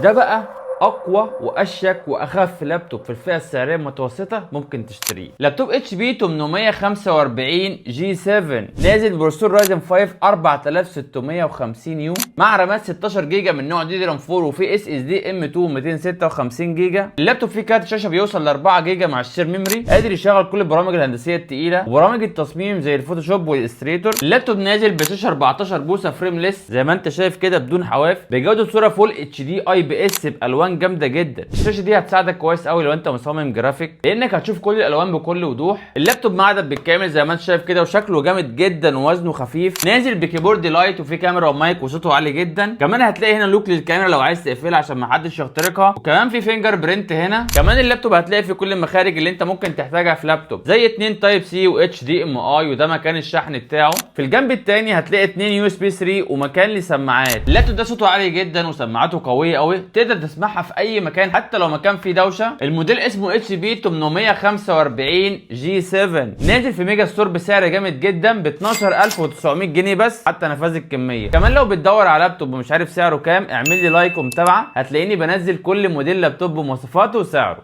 ده بقى اقوى واشيك واخف لابتوب في الفئة السعرية المتوسطة ممكن تشتريه. لابتوب HP 845 G7، نازل processor Ryzen 5 4650 U مع رامات 16 جيجا من نوع DDR 4، وفي SSD M.2 256 جيجا. اللابتوب فيه كارت شاشة بيوصل ل 4 جيجا مع ال share memory، قادر يشغل كل البرامج الهندسية الثقيلة وبرامج التصميم زي ال Photoshop وال Illustrator. اللابتوب نازل بشاشة 14 بوصه frameless زي ما انت شايف كده، بدون حواف، بجوده صوره full HD IPS بالوان جامدة جدا. الشاشة دي هتساعدك كويس قوي لو انت مصمم جرافيك، لانك هتشوف كل الالوان بكل وضوح. اللابتوب معدن بالكامل زي ما انت شايف كده، وشكله جامد جدا ووزنه خفيف. نازل ب keyboard light وفي كاميرا ومايك وصوته عالي جدا. كمان هتلاقي هنا lock للكاميرا لو عايز تقفلها عشان ما حدش يخترقها، وكمان في fingerprint هنا. كمان اللابتوب هتلاقي فيه كل المخارج اللي انت ممكن تحتاجها في لابتوب، زي 2 Type C و HDMI، وده مكان الشحن بتاعه. في الجنب الثاني هتلاقي 2 USB 3 ومكان لسماعات. اللابتوب ده صوته عالي جدا وسماعاته قوية قوي، تقدر تسمعها في اي مكان حتى لو مكان فيه دوشه. الموديل اسمه HP 845 G7، نازل في ميجا ستور بسعر جامد جدا ب 12900 جنيه بس حتى نفاذ الكمية. كمان لو بتدور على لابتوب ومش عارف سعره كام، اعمل لي like ومتابعه، هتلاقيني بنزل كل موديل لابتوب بمواصفاته وسعره.